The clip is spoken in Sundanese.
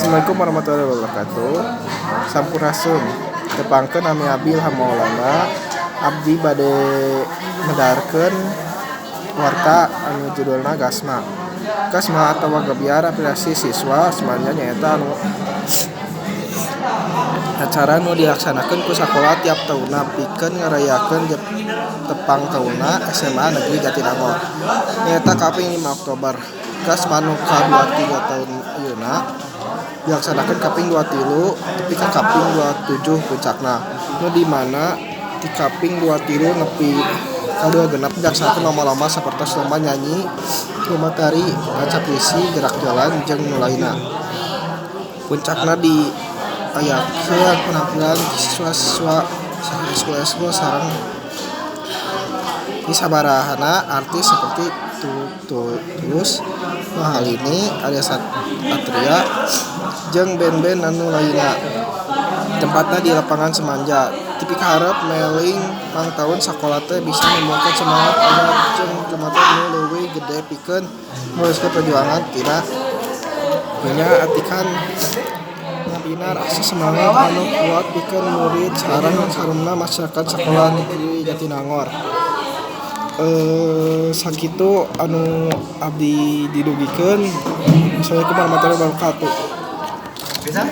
Assalamualaikum warahmatullahi wabarakatuh. Sampurasun. Tepangkeun, nami abdi Ilham Maulana. Abdi bade medarkeun warta anu judulna Gasma. Gasma atawa Gebyar Aspirasi Siswa Smanja nyaeta anu acara nu dilaksanakeun ku sakola tiap taunna pikeun ngarayakeun tepang taunna SMA Negeri Jatinangor, nyaeta kaping 5 Oktober. Gasma nu ka-23 taun ayeuna dilaksanakeun kaping 23 tepi ka kaping 27 puncakna, nu di mana ti kaping 23 nepi ka 26 dilaksanakeun lomba-lomba sapertos lomba nyanyi, lomba tari, baca puisi, gerak jalan, jeung nu lainna. Puncakna diayakeun penampilan siswa-siswa eskul-eskul sareng ti sababaraha artis saperti Tulus, Mahalini, Aria Satria, jeung band-band anu lainna. Tempatna di lapangan Smanja. Dipikaharep meling mangtaun sakola teh bisa numbuhkeun semangat anyar jeung jumate nu leuwih gede pikeun neruskeun perjuangan tina dinya atikan ngabina rasa semangat anu kuat pikeun murid sareng sarumna masyarakat Sekolah Negeri Jatinangor. Sakitu anu abdi didugikeun. Assalamualaikum warahmatullahi wabarakatuh. Bisa?